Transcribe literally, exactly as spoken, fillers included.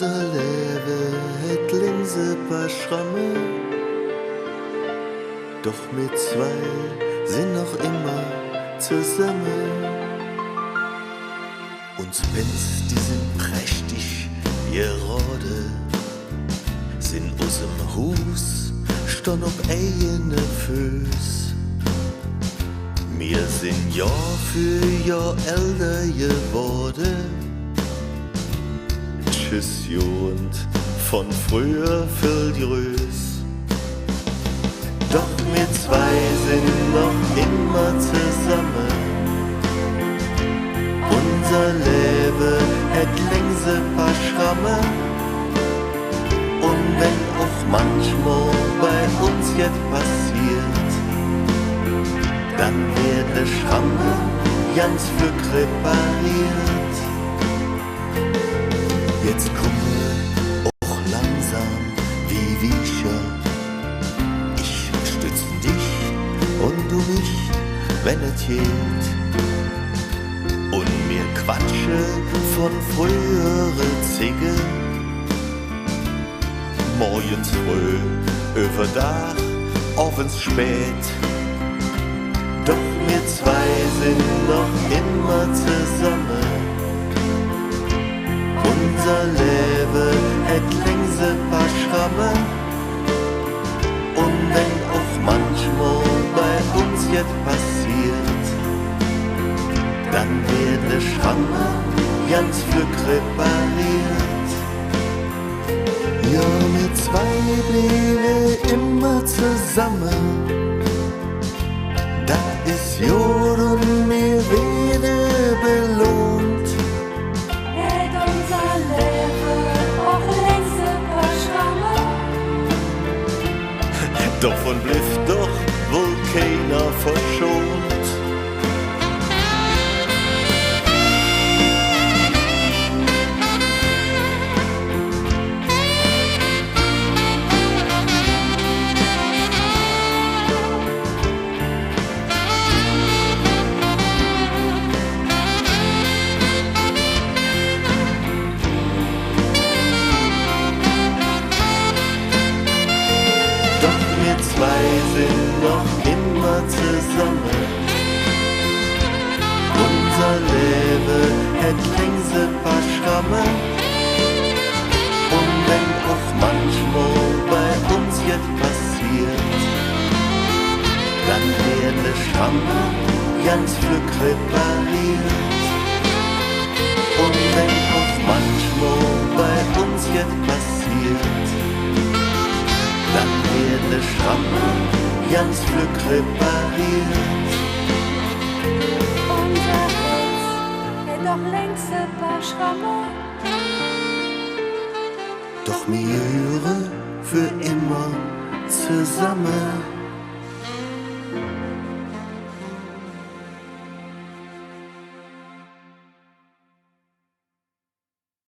Levve hät längs e paar Schramme, doch mir zwei sin noch immer zesamme. Uns Pänz, die sin prächtig gerade, sin us em Huus, stonn op eigene Föß. Mir sin Johr för Johr älder gewoode. Tschüss, Jugend, vun fröher vill Größ. Doch mir zwei sin noch immer zesamme. Unser Levve hät längs e paar Schramme. Un wenn och manchmol bei uns jet passeet, dann weede Schramme ganz flöck repariert. Jetz kumme och langsam die Wiecher. Ich stötz dich un do mich, wenn et geiht. Un mir quatsche vun fröhere Zigge. Morgens fröh, üvver Dag, ovends spät. Doch mir zwei sin noch immer zesamme. Unser Levve hät längs e paar Schramme. Un wenn och manchmol bei uns jet passeet, dann weede Schramme ganz flöck repariert. Jo, mir zwei blieve immer zesamme. Dat es god un mir weede belohnt. Hät unser Levve och längs e paar Schramme. Dovun bliev doch wall keiner verschont. Doch mir zwei sin noch immer zesamme. Unser Levve hät längs e paar Schramme. Un wenn och manchmol bei uns jet passeet, dann weede Schramme ganz flöck repariert. Un wenn och manchmol bei uns jet passeet, dann weede Schramme ganz flöck repariert. Unser Hätz hät doch längs e paar Schramme. Doch mir gehüre för immer zesamme.